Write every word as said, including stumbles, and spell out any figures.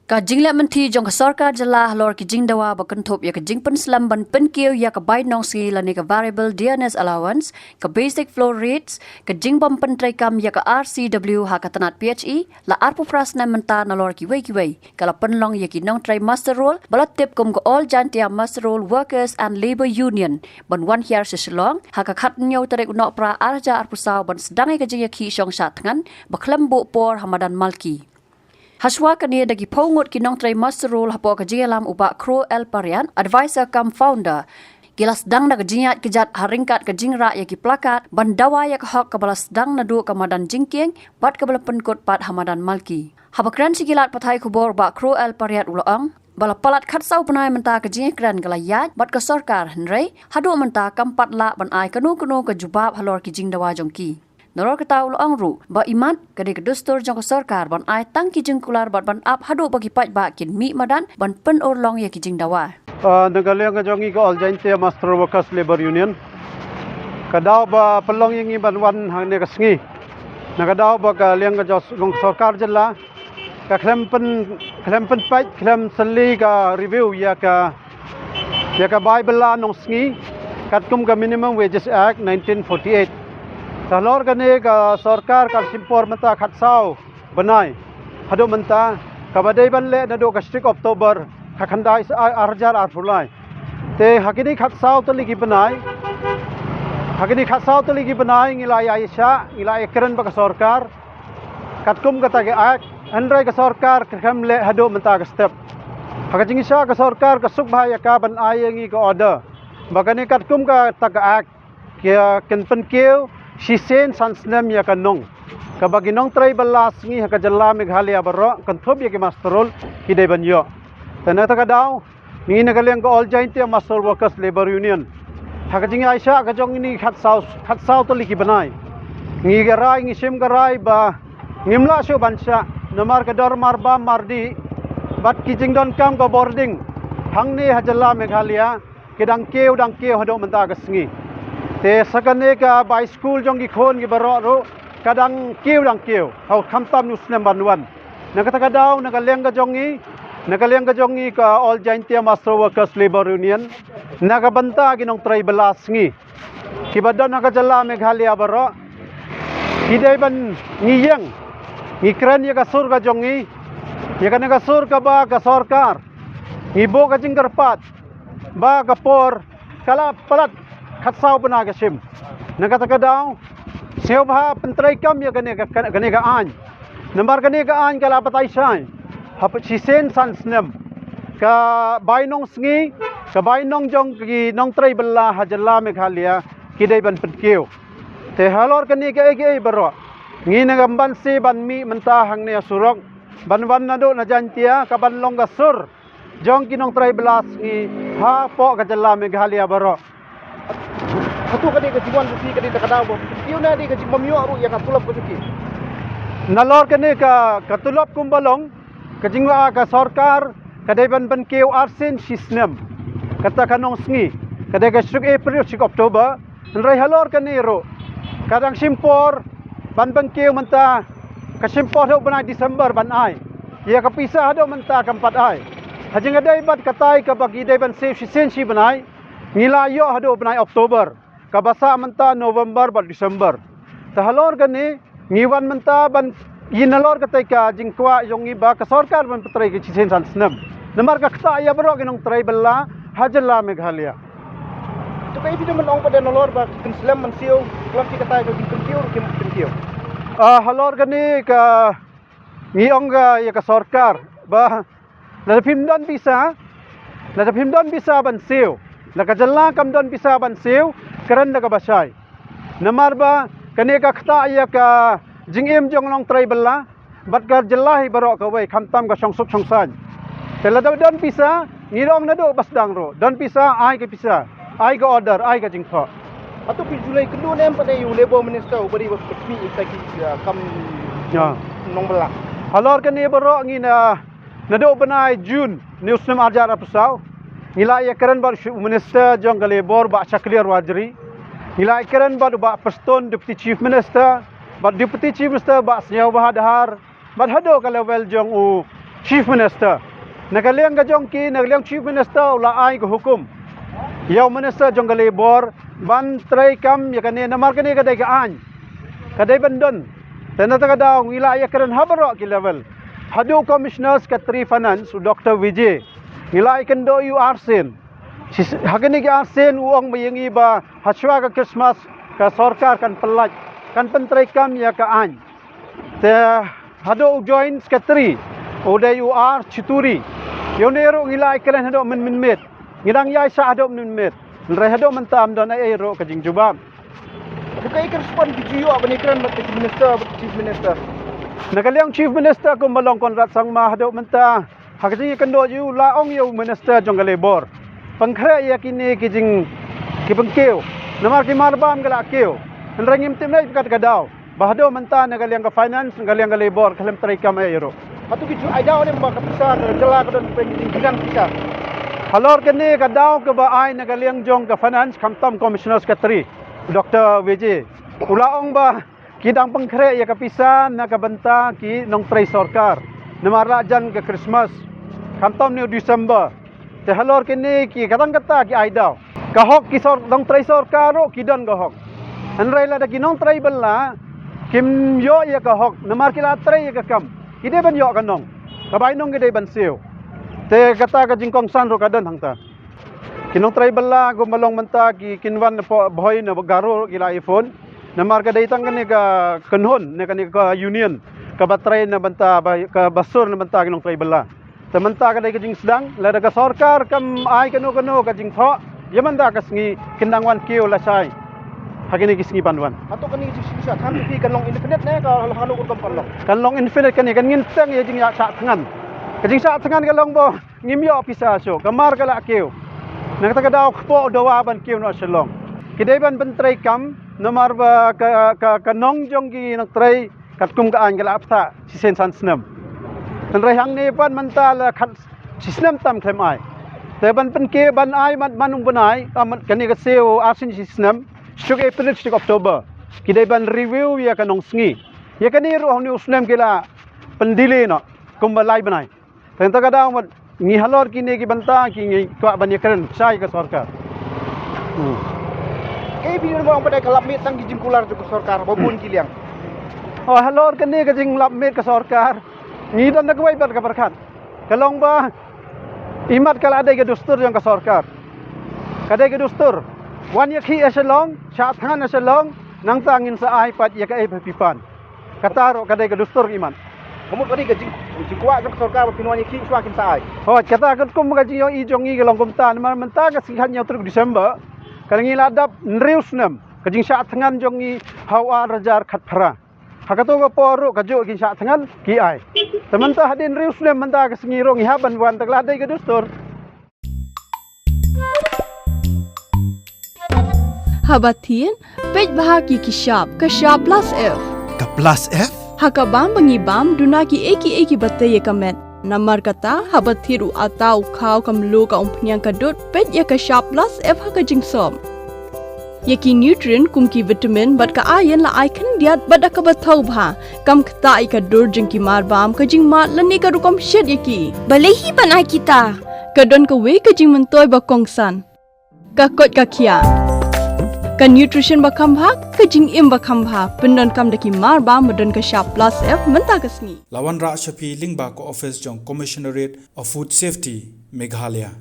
Ka jingleh mynthi jong ka sorkar jylla halor ki jingdawa ba kynthup ïa ka jingpynslem ban pynkiew ïa ka bai nongsngi lane ka variable dearness allowance, ka basic floor rates, ka jingbym pyntreikam ïa ka R C W ha ka tnat P H E, la arphew phra snem mynta nalor kiwei kiwei, ka la pynlong ïa ki nongtrei muster roll ba la tip kum ka All Jaintia Muster Roll Workers and Labour Union ban wan hiar sha Shillong ha ka khathynñiew tarik u Nohprah ar hajar arphew saw ban sdang ïa ka jingïakhih shong shah thngan ba khlem buh por ha madan Malki. Hashwa kane da ki phew ngut ki nongtrei muster roll hapoh ka jingïalam u Bah Kro L Pariat, advisor cum founder, ki la sdang da ka jingïaid kjat ha ryngkat ka jingrah ïa ki plakat ban dawa ïa ka hok kaba la sdang naduh ka madan Jingkieng bad kaba la pynkut pat ha madan Malki. Haba kren sha ki lad pathai khubor, Bah Kro L Pariat u la ong ba la palat khatsaw bnai mynta ka jingïakren ka la ïaid bad ka sorkar, hynrei haduh mynta kam pat lah ban ai kano kano ka jubab halor ki jingdawa jong ki. Nalor kata u la ong ruh ba imat ka dei ka dustur jong ka sorkar ban ai tang ki jingkular bad ban ap haduh ba ki paidbah kin mih madan ban pynurlong ïa ki jingdawa. Ah, na ka liang ka jong ngi ka All Jaintia Muster Workers Labour Union, ka daw ba pynlong ïa ngi ban wan hangne ka sngi, na ka daw ba ka liang ka jong sorkar jylla ka khlem pyn, khlem pynpait, khlem sylli ka review ïa ka, ïa ka bai bylla nongsngi katkum ka Minimum Wages Act nineteen forty-eight. Halor kane ka sorkar ka shim por mynta khatsaw bnai haduh mynta, kaba dei ban leh naduh ka shi tarik October ka khyndai ar hajar arphew lai. Te ha kine khatsaw tylli ki bnai, ha kine khatsaw tylli ki bnai ngi la ïaishah, ngi la ïakren bad ka sorkar katkum kata ka Act, hynrei ka sorkar ka khlem leh haduh mynta ka step. Ha ka jingshah ka sorkar ka suk bha ïa ka ban ai ïa ngi ka order ba kane katkum kata ka Act, ki, kin pynkiew shisien san snem ïa ka nong, kaba ki nongtrei bylla sngi ha ka jylla Meghalaya baroh, kynthup ïa ki muster roll, ki dei ban ïoh. Te na kata ka daw, ngi na ka liang ka All Jaintia Muster Workers Labour Union, ha ka jingïaishah ka jong ngi khatsaw, khatsaw tylli ki bnai, ngi ka rai, ngi shim ka rai ba ngim lah shuh ban shah, namar ka dormar bam mardih bad ki jingdonkam ka bording hangne ha jylla Meghalaya ki dang kiew, dang kiew haduh mynta ka sngi. Te sa kane ka bai skul jong ki khun ki baroh ruh ka dang kiew, dang kiew, haw, khamtam na u snem ban wan. Na kata ka daw, na ka liang ka jong ngi, na ka liang ka jong ngi ka All Jaintia Muster Workers Labour Union, na ka bynta ki nongtrei bylla sngi kiba don ha ka jylla Meghalaya baroh, ki dei ban, ngi ïeng, ngi kren ïa ka sur ka jong ngi, ïa kane ka sur kaba ka sorkar, ngi buh ka jingkyrpad ba ka por ka la palat khatsaw bnai ka shim. Na kata ka daw, sngewbha pyntreikam ïa kane ka, kane ka aiñ. Namar kane ka aiñ ka la batai shai haba shisien san snem. Ka bai nongsngi, ka bai nong jong ki nongtrei bylla ha jylla Meghalaya ki dei ban pynkiew. Te halor kane kaei kaei baroh, ngi na ka ban sdang ban mih mynta hangne ha surok ban wan naduh na Jaintia, ka ban long ka sur jong ki nongtrei bylla sngi hapoh ka jylla Meghalaya baroh. Hato ka dei ka jingwan jong ki, ka dei ta ka daw ba pynkiew, ne dei ka jingbym ïoh ruh ïa ka tulop ka jong ki? Nalor kane ka, ka tulop kumba long, ka jingwa ka sorkar ka dei ban pynkiew arsien shi snem. Kata ka nongsngi ka dei ka shi tarik April, shi tarik October. Hynrei halor kane ruh ka dang shim por ban pynkiew mynta, ka shim por haduh bnai December ban ai. Ïa ka pisa haduh mynta kam pat ai. Ha jingïadei bad katai kaba ki dei ban siew shisien shi bnai, ngi la ïoh haduh bnai October, kaba sah mynta November bad December. Te halor kane ngi wan mynta ban ïa nalor katai ka jingkwah jong ngi ba ka sorkar ban pyntrei ka shisien san snem. Namar ka ktah ïa baroh ki nongtrei bylla ha jylla Meghalaya. To kaei phi dang ban ong pat de nalor ba ki pynslem ban siew, khlem ki katai ka jingpynkiew ruh kim pynkiew? Ah, halor kane ka ngi ong ka ïa ka sorkar ba lada phim don pisa, lada phim don pisa ban siew, la ka jylla kam don pisa ban siew, kren da kaba shai. Namar ba kane ka ktah ïa ka jingim jong nongtrei bylla bad ka jylla hi baroh kawei, khamtam ka shongsuk shongsaiñ. Te lada don pisa, ngi ong naduh ba sdang ruh, don pisa, ai ka pisa, ai ka order, ai ka jingthoh. Hato phi ju leit kynduh ne em pat ïa u Labour Minister uba dei ba pynmih ïa kita ki, ah, kam, ïa, nongbylla? Halor kane baroh ngi na, naduh bnai June ne u snem ar hajar arphew saw, ngi la ïakren bad u Minister jong ka Labour, Bah Shakliar Warjri. Ngi la ïakren bad u Bah Prestone, Deputy Chief Minister, bad Deputy Chief Minister Bah Sniawbhalang Dhar, bad haduh ka level jong u, Chief Minister. Na ka liang ka jong ki, na ka liang Chief Minister u la ai ka hukum ïa u Minister jong ka Labour ban trei kam ïa kane, namar kane ka dei ka aiñ, ka dei ban don. Te na kata ka daw ngi la ïakren ha baroh ki level, haduh Commissioner Secretary Finance u Doctor Vijay, ngi la ïakynduh ïa u arsien. Shi-, ha kine ki arsien u ong ba ïa ngi ba ha shuwa ka Christmas ka sorkar kan pyllait, kan pyntrei kam ïa ka aiñ. Te haduh u Joint Secretary u dei u R Chituri. Ïa une ruh ngi la ïakren haduh mynmiet. Ngi dang ïaishah haduh mynmiet. Hynrei haduh mynta ym don ei ei ruh ka jingjubab. Haduh kaei ka respond ki ju ïoh ban ïakren bad ka Chief Minister, bad ka Chief Minister? Na ka liang Chief Minister kumba long Conrad Sangma haduh mynta, ha ka jingïakynduh jong u la ong ïa u Minister jong ka Labour, pynkhreh ïa kine ki jing, ki pynkiew. Namar ki marbam ki la kiew. Hynrei ngim tip nai kat ka daw ba haduh mynta na ka liang ka Finance, na ka liang ka Labour, khlem trei kam ei ei ruh. Hato ki ju ai daw ne ba ka pisa ka jylla ka don pyn jingkynang pisa? Halor kane ka daw kaba ai na ka liang jong ka Finance, khamtam Commissioner Secretary Doctor Vijay, u la ong ba ki dang pynkhreh ïa ka pisa na ka bynta ki nongtrei sorkar, namar la jan ka Christmas, khamtam ne u December. Te halor kine ki katang kata ki ai daw. Ka hok ki sor-, nongtrei sorkar ruh ki don ka hok. Hynrei lada ki nongtrei bylla kim ïoh ïa ka hok, namar ki la trei ïa ka kam, ki dei ban ïoh ka nong, ka bainong ki dei ban siew. Te kata ka jingkongsan ruh ka don hangta. Ki nongtrei bylla kumba long mynta ki kin wan na pdeng Bhoi na Garo ki la ïa phone. Namar ka dei tang kane ka kynhun ne kane ka union kaba trei na bynta ba, kaba sur na bynta ki nongtrei bylla. Te mynta ka dei ka jingsdang, lada ka sorkar kam ai kano kano ka jingthoh ïa mynta ka sngi, kin dang wan kiew lashai ha kine ki sngi ban wan. Hato kane ka jingshisha kan phi kan long indefinite ne ka hano ka rukom kan long? Kan long indefinite kane, kan ngin teng ïa jingïashah thngan. Ka jingshah thngan ka long ba ngim ïoh pisa shuh, ka mar ka la kiew. Na kata ka daw kpoh dawa ban kiew noh Shillong. Ki dei ban pyntrei kam, namar ba ka, ka, ka nong jong ki nongtrei katkum ka aiñ ka la bthah shisien san snem. Hynrei hangne pat mynta la khat shisnem tam khlem ai. Te ban pynkiew ban ai mat man u bnai, ka mat kane ka siew arsien shisnem, sha ka April sha ka October. Ki dei ban review ïa ka nongsngi. Ïa kane ruh hangne u snem ki la pyndelay noh kumba lai bnai. Te nangta ka daw mut ngi halor kine ki bynta ki ngi kwah ban ïakren shai ka sorkar. Hmm. Kaei phi ong ba dei ka lap miet tang ki jingkular jong ka sorkar ba bun ki liang? Oh, halor kane ka jinglap miet ka sorkar, ngi don da kawei pat ka pyrkhat. Ka long ba imat ka la dei ka dustur jong ka sorkar. Ka dei ka dustur. Wan ïakhih ha Shillong, shah thngan ha Shillong, nangta ngin sa ai pat ïa kaei ba phi pan. Kata ruh ka dei ka dustur imat. Ka mut ka dei ka jing, jingkwah jong ka sorkar ba phin wan ïakhih shuwa kin sa ai. Hooid, kata katkum ka jingïohi jong ngi ka long kumta, namar mynta ka sngi khathynñiew tarik December, ka la ngi la dap hynriew snem ka jingshah thngan jong ngi ha u ar hajar khatphra. Ha kato ka por ruh kajuh kin shah thngan ki ai. Te mynta hadien hynriew snem mynta ka sngi ruh ngi hap ban wan, te ka la dei ka dustur. Haba thied, peit bha ki ki shap, ka shap plus F. Ka plus F? Ha ka bam ba ngi bam, duna kiei kiei kiba tei ïa ka met. Namar kata, haba thied u atta, u khaw, ka mluh, ka umphniang, ka dud, peit ïa ka shap plus F ha ka jingsop. Ïa ki nutrient kum ki vitamin bad ka iron la ai khyndiat bad da kaba thaw bha. Kam ktah ïa ka dur jong ki marbam, ka jingmad lane ka rukom shet ïa ki. Balei hi ban ai kita? Ka don kawei ka jingmyntoi ba kongsan. Ka koit ka khiah. Ka nutrition ba kham bha, ka jingim ba kham bha. Pyndonkam da ki marbam ba don ka shap plus F mynta ka sngi. La wanrah sha phi lyngba ka office jong Commissionerate of Food Safety, Meghalaya.